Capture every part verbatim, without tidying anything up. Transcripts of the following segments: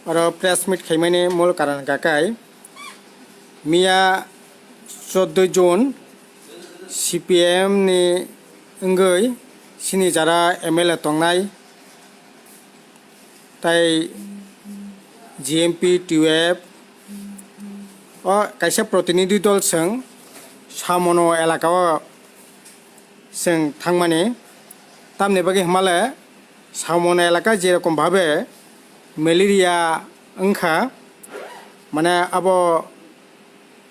Oro press meet khaimani mul karon hwnkha khe, miya chwdoi June C P M ni wngwi sini jara M L A tongnai tei G M P, T U F o kaisa protinidhi dol chwng Samono elaka o chwng thangmani. Tamni bagwi hwnmale Samono elaka jerokom bhabe malaria wngkha, mane abo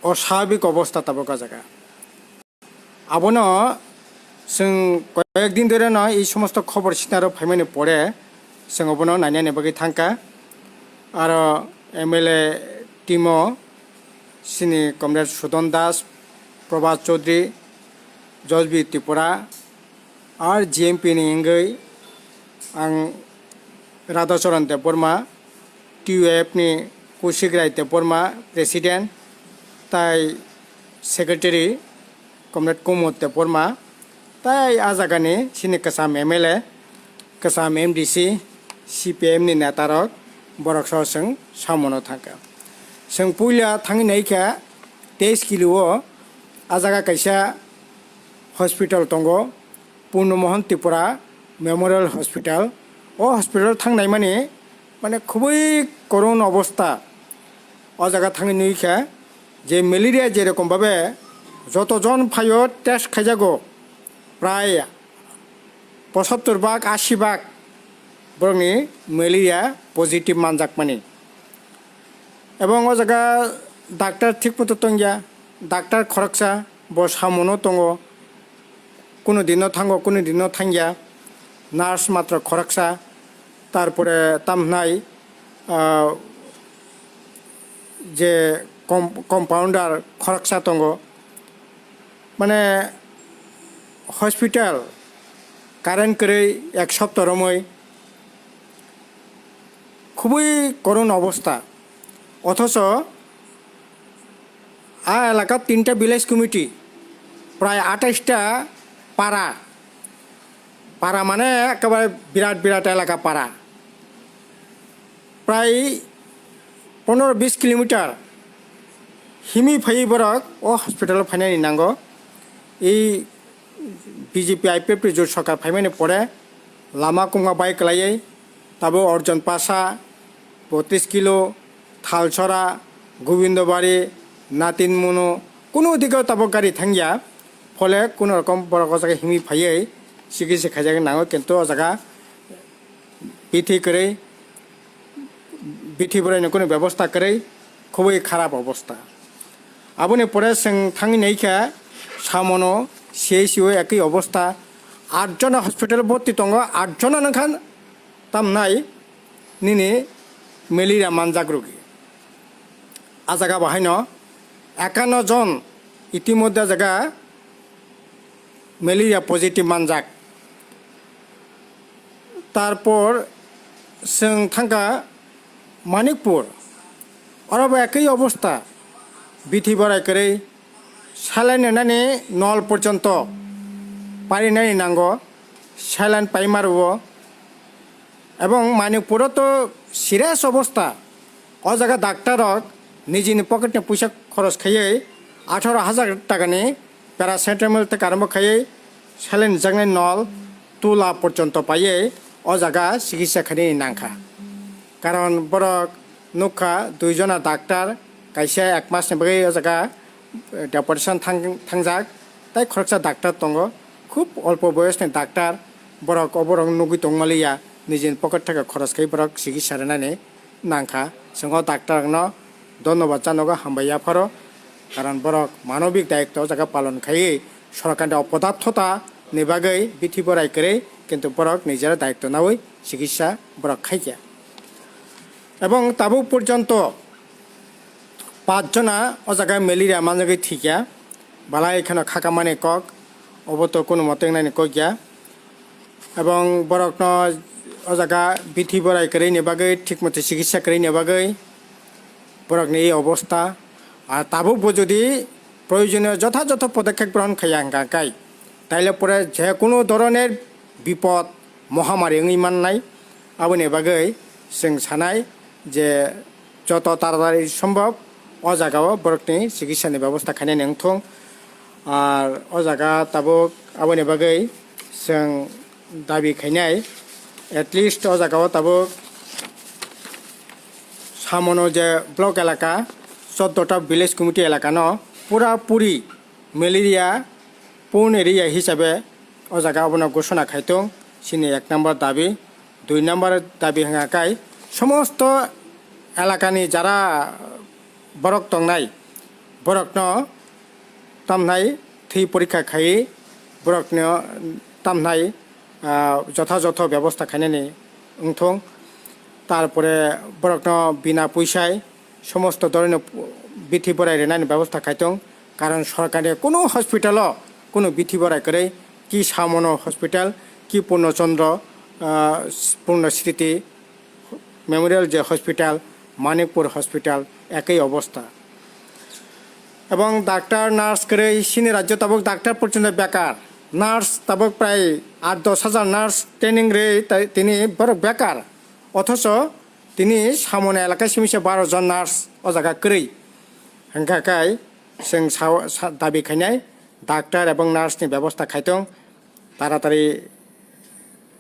osabik obostha tabuk o jaga. Abono chwng koyek din dhoreno ei somosto khobor sinaro phaimani pore chwng obono nainani bagwi thangkha. Aro M L A team o sini Comrade Sudon Das, Prabhat Chaudhary, Josbi Tripura, ar G M P ni wngwi ang Radhacharan Debbarma, T U F ni Kushik Rai Debbarma, President, tai Secretary Comrade Kumud Debbarma, tai a jagani sini kwcham M L A, kwcham M D C, C P M ni neta rok, borok soho chwng Samono thangkha. Chwng puila thangwi naikha teis kilo o, a jaga kaisa hospital tongo, Purno Mohan Tripura Memorial Hospital. O hospital thangnaimani mane khubui korun obostha. O jaga thangwi nui khe je malaria jerokom bhabe joto jon phaio test khaijago, prai pochottor bak, ashi bak borokni malaria positive manjakmani. Ebong o jaga doctor thik motho tongya, doctor khoroksa bo Samono tongo, kuno dino thango, kuno dino thangya, nurse matro khoroksa, tarpore tamhnai, ah, je com-, compounder khoroksa tongo. Mane hospital current kwrwi ek sopta romwi khubui korun obostha. Othocho a elaka tinta village committee, prai atais ta para, para mane ekebare birat birat elaka para, prai pondro bis kilometer himwi phaiwi borok o hospital o phainani nango. Ei B J P I P F ni jot sorkar phaimani pore lama kungma bai kwlaiwi tabuk Arjan Pasa, botris kilo, Thalsora, Gobindobari, Natin Munu, kunu dike tabuk gari thangya. Phole kunu rokom borok o jaga himwi phaiwi chikitsa khaijagwi nango, kintu o jaga bithi kwrwi, bithi bwrwi ni kunu bebosta kwrwi, khubui kharap obostha. Aboni pore chwng thangwi naikha Samono C H C o ekwi obostha, atjona hospital bhorti tongo, atjona nangkha tamnai nini malaria manjak rogi. A jaga bo haino ekanno jon itimodhye a jaga malaria positive manjak. Tarpor chwng thangkha Manikpur, oro bo ekwi obostha, bithi borai kwrwi, saline rwnani nol porjonto parinani nango, saline paima rwo. Ebong Manikpuro to serious obostha, o jaga daktar rok nijini pocket ni puisa khoros khaiwi atharo hajar takani paracetamol tei karamo khaiwi saline jaknai nol tula porjonto paiwi o jaga chikitsa khainani nangkha. Karon borok nukha dui jona daktar, kaisa ek mas ni bagwi o jaga, eh, deputation thang-, thangjak, tei khoroksa daktar tongo, khub olpo boyos ni daktar, borok oborok nugwi tongmaliya, nijini pocket thaka khoros khai borok chikitsa rwnani nangkha. Chwng o daktar rokno dhonnobad chanogo, hambai yapharo, karon borok manobik dayitto o jaga palon khaiwi sorkarni opodapthota ni bagwi bithi borai kwrwi, kintu borok nijera dayitto naui chikitsa borok khaikha. Ebong tabuk porjonto pach jona o jaga malaria manjagwi thwikha, balai kheno khakamani kok, obo to kunu mote wngnani kok ya. Ebong borokno o jaga bithi borai kwrwini bagwi, thik mothe chikitsa kwrwini bagwi borokni ei obostha. Ar tabukbo jodi proyojoniyo jothajotho podokkhep grohon khaiya hwnkha khe, taile pore je kunu dhoroner bipod, mohamari wngwi mannai. Aboni bagwi chwng sanai, je joto taratari sombhob o jagao borokni chikitsani bebosta khainani wngthung. Ar o jaga tabuk aboni bagwi chwng dabi khainai, at least o jagao tabuk samono je block elaka, choddo ta village committee elakano pura puri malaria prone area hisabe o jaga abono ghosona khai tong, chini ek number dabi. Dui number dabi hwnka khe somosto elakani jara borok tongnai, borokno tamnai thwi porikha khai borokno tamnai, ah, jotha jotho bebosta khainani wngthung. Tarpore borokno bina puisai somosto dhoroner bithi borai rwnani bebosta khaitong, karon sorkarni kunu hospital o kunu bithi borai kwrwi, ki Samono hospital, ki Purno Chandra, ah, Purno Sriti Memorial je hospital, Manikpur hospital ekoi obosta. Ebong doctor, nurse kwrwi chini rajyo tabuk doctor porjonto bekar, nurse tabuk prai aat dos hajar nurse training rwi tai tini borok bekar, othocho tini Samona elaka simi se baro jon nurse o jaga kwrwi. Hwnkha khe chwng sao-, sa-, dabi khainai doctor ebong nurse ni bebosta khaitong. Taratari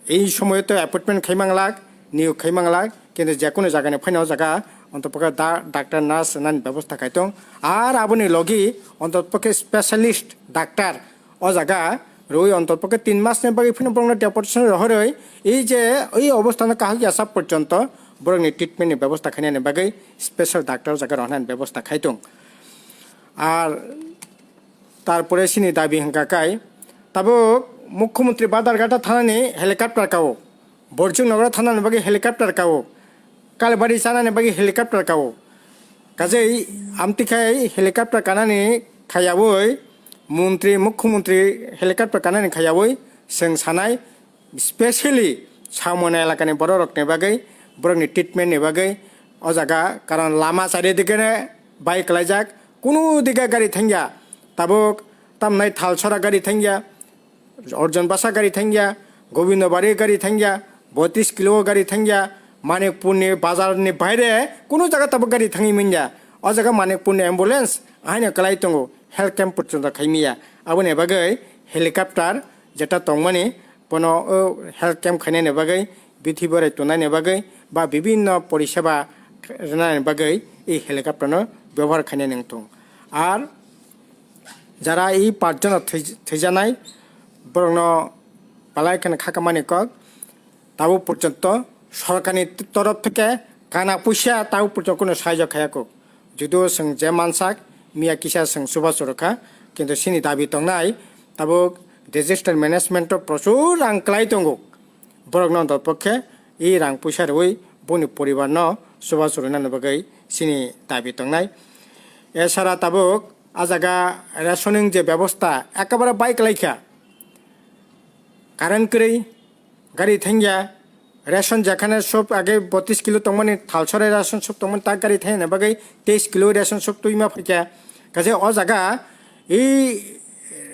ei somoyo to appointment khai manglak, niyok khai manglak, kintu je kono jagani phaino o jaga ontopokhe da-, doctor nurse rwnani bebosta khaitong. Ar aboni logi ontopokhe specialist doctor o jaga rwi ontopokhe tin mas ni bagwi phano borokno deputation rohorwi ei je ei obostano kahak yasa porjonto borokni treatment ni bebosta khainani bagwi special doctor o jaga rohornani bebosta khaitong. Ar tarpore chini dabi hwnkha khe tabuk Mukhyamantri Badharghat thanani helicopter kao, Borjung Nagar thanani bagwi helicopter kao, Kalbari chanani bagwi helicopter kao. Kajei amtwi khai helicopter kanani khayaui montri, Mukhyamantri helicopter kanani khayaui chwng sanai, specially Samona elakani bororokni bagwi, borokni treatment ni bagwi o jaga, karon lama charidikeno bai kwlaijak, kunu dige gari thangya, tabuk tamnai Thalsora gari thangya, Arjun Basa gari thangya, Gobindo Bari gari thangya, boitrish kilo gari thangya, Manikpurni bazarni baire kunu jaga tabuk gari thangwi manya. O jaga Manikpurni ambulance ahaino kwlai tongo, health camp porjonto khaimya. Aboni bagwi helicopter jeta tongmani bono o health camp khainani bagwi, bithi borai tongnani bagwi ba bibinno poriseba rwnani bagwi ei helicopter no bebohar khainani wngthung. Ar jara ei pachjono thwi-, thwijanai borokno palai kheno khakamani kok tabuk porjonto sorkarni torof theke kana puisa tabuk porjonto kono sahajyo khaya kok. Judu chwng je mansak, miya kisa chwng chubachu rwkha, kintu chini dabi tongnai, tabuk disaster management o prochur rang kwlai tongo. Borokno ontotpokhe i rang puisa rwui boni poribarno chubachu rwnani bagwi chini dabi tongnai. Esara tabuk a jaga rationing je bebosta ekabare bai kwlaikha. Current kwrwi, gari thangya, ration jekhane shop age boitrish kilo tongmani Thalsora ration shop tongmani tak gari thangya bagwi teis kilo ration shop twima phaikha. Kaje o jaga i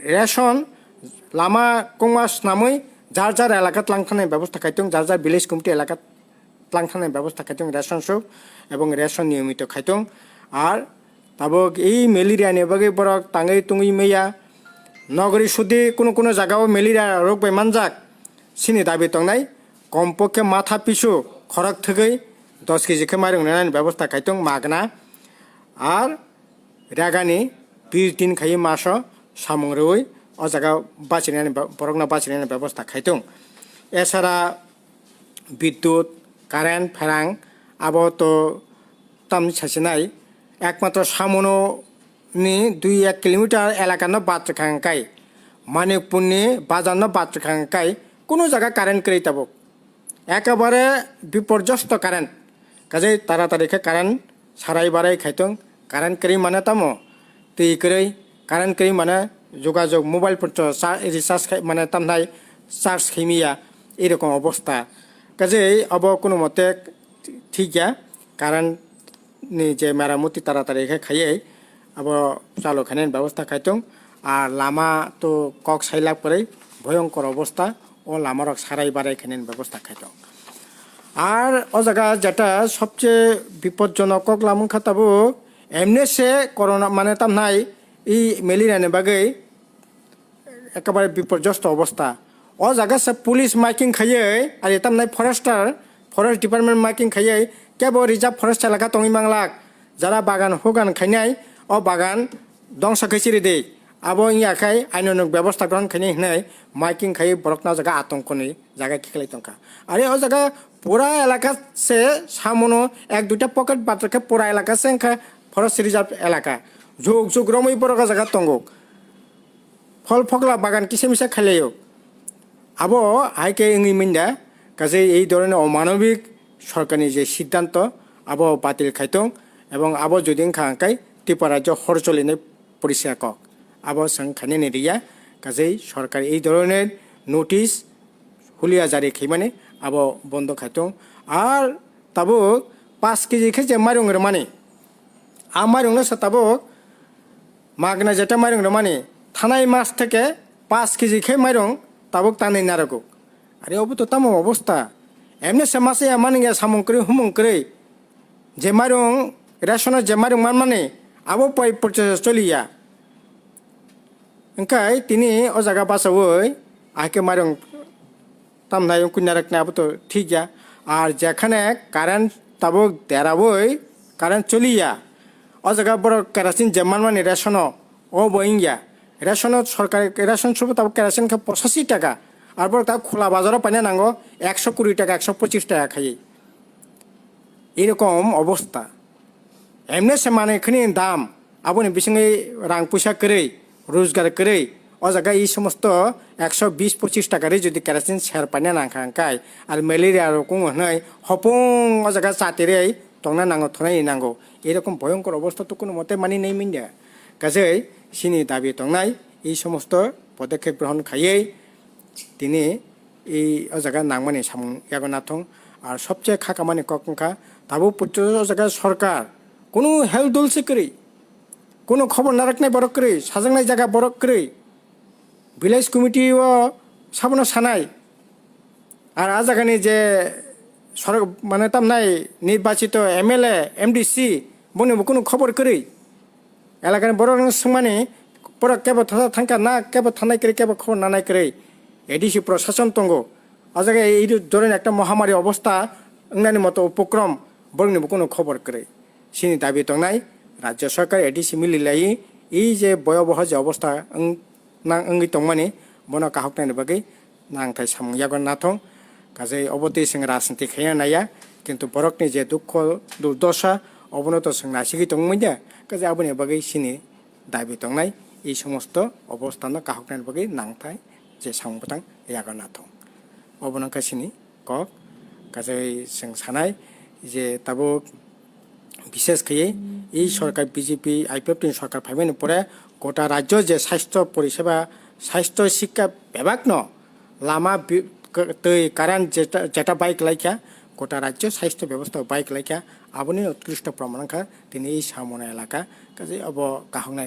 ration lama kongma swnamwi jar jar elaka tlang thani bebosta khaitong, jar jar village committee elaka tlang thani bebosta khaitong ration shop ebong ration niyomito khaitong. Ar tabuk i malaria ni bagwi borok tangwi tongwi maya. Nogori sudi kunu kunu jaga o malaria rok bai manjak. Chini dabi tongnai, kompokhe matha pisu khorok thwgwi dos keji khe mairung rwnani bebosta khaitong magna. Ar ragani bis din khai maso samung rwui o jaga bachinani be-, borokno bachinani bebosta khaitong. Esara bidyut, current, pherang abo to tamni sachinai, ekmatro Samono ni dui ek kilometer elaka no bad rwkha hwnkhe, Manikpur ni bazar no bad rwkha hwnkhe, kunu jaga current kwrwi tabuk. Ekabare biporjosto current. Kajai taratari khe current sarai barai khaitong, current kwrwi mane tamo, twi kwrwi, current kwrwi mane jogajog mobile phone to cha-, recharge khai mane tamnai charge khaimiya, erokom obosta. Kajai abo kunu mote thik ya, current ni je meramuti taratari khe khaiwi abo chalo khainani bebosta khaitong. Ar lama to kok sailak pore bhoyongkor obosta, o lama rok sarai barai khainani bebosta khaitong. Ar o jaga jeta sobche bipodjonok kok lamung kha tabuk, emne se corona mane tamnai i malaria ni bagwi ekebare biporjosto obostha. O jaga se police marking khaiwi, ari tamnai forester, forest department marking khaiwi, kebo reserve forest elaka tongwi manglak, jara bagan hugan khainai, o bagan dongsa khe chiri di. Abo wngya khai ainonok bebostha grohon khainai hinwi marking khaiwi borokno o jaga atongkoni jaga kiklai tongkha. Ari o jaga pura elaka se samono ek duita pocket bathar khe pura elaka se wngkha forest reserve elaka. Jug jug romwi borok o jaga tongo. Phol phokla bagan kisa misa khailaio. Abo hai khe wngwi minda, kaje ei dhoroner omanobik sorkarni je siddhanto, abo batil khaitong, ebong abo jodi wngkha hwnkhe Tripura rajyo hor cholinai porisa kok. Abo chwng khainani riya, kaje sorkar ei dhoroner notice hulia jari khaimani abo bondo khaitong. Ar tabuk paanch kg khe je mairung rwmani, a mairungno se tabuk magna jeta mairung rwmani thanai mas theke paanch kg khe mairung tabuk tanwi narwgo. Are obo to tamo obostha? Emne se masa ya mani ya samung kwrwi humung kwrwi. Je mairung, rasono je mairung manmani, abo pai porchas choliya. Wngkhe tini o jaga bachaui ahai khe mairung tamnai wngkui narwknai abo to thik ya. Ar jekhane current tabuk deraui current choliya, o jaga borok kerosene je manmani rasono, o bo wngya. Rasono sorkar, ration sobo tabuk kerosene khe pochashi taka. Ar borok tabuk khula bazaro paina nango ekso kuri taka, ekso pochis taka khaiwi. Erokom obostha. Emne se manwi khani dam, aboni bisingwi rang puisa kwrwi, rojgar kwrwi, o jaga ei somosto ekso bis pochis taka ri jodi kerosene ser paina nangkha hwnkhe, ar malaria rok wngo hwnwi hopung o jaga chatirwi tongna nango, thonai nango. Erokom bhoyonkor obostha to kono mote mani nai manya. Kajei chini dabi tongnai ei somosto podokkhep grohon khaiwi tini ei o jaga nangmani samung yago nathong. Ar sobche khakamani kok wngkha, tabuk puto o jaga sorkar kunu health dol se kwrwi, kunu khobor narwknai borok kwrwi, sajaknai jaga borok kwrwi, village committee o sabono sanai. Ar a jagani je sorok mane tamnai nirbachito M L A, M D C, boni bo kunu khobor kwrwi. Elakani borok no swngmani, borok kebo thasa thangkha na, kebo thanai kwrwi, kebo khobor nanai kwrwi. A D C prosason tongo. O jaga ei dhoroner ekta mohamari obostha wngnani moto upokrom, borokni bo kunu khobor kwrwi. Chini dabi tongnai, rajya sorkar A D C mililai, ei je boyoboho je obostha wng-, nang wngwi tongmani, bono kahoknani bagwi nangthai samung yago nathong. Kajai obo twi chwng rajniti khaina naiya, kintu borokni je dukho durdosa, obono to chwng naisigwi tongmani da. Kajai aboni bagwi chini dabi tongnai, ei somosto obostano kahoknani bagwi nangthai je samung bwtang yago nathong. Obono wngkha chini kok. Kajai chwng sanai je tabuk bishes khaiwi ei sorkar B J P I P F T ni sorkar phaimani pore gota rajyo je sasthyo poriseba, sasthyo sikka bebak no lama bi-, k-, twi current jeta, jeta bai kwlaikha, gota rajyo sasthyo bebostha bai kwlaikha, aboni utkrishto proman wngkha tini ei Samona elaka. Kajai obo kahoknai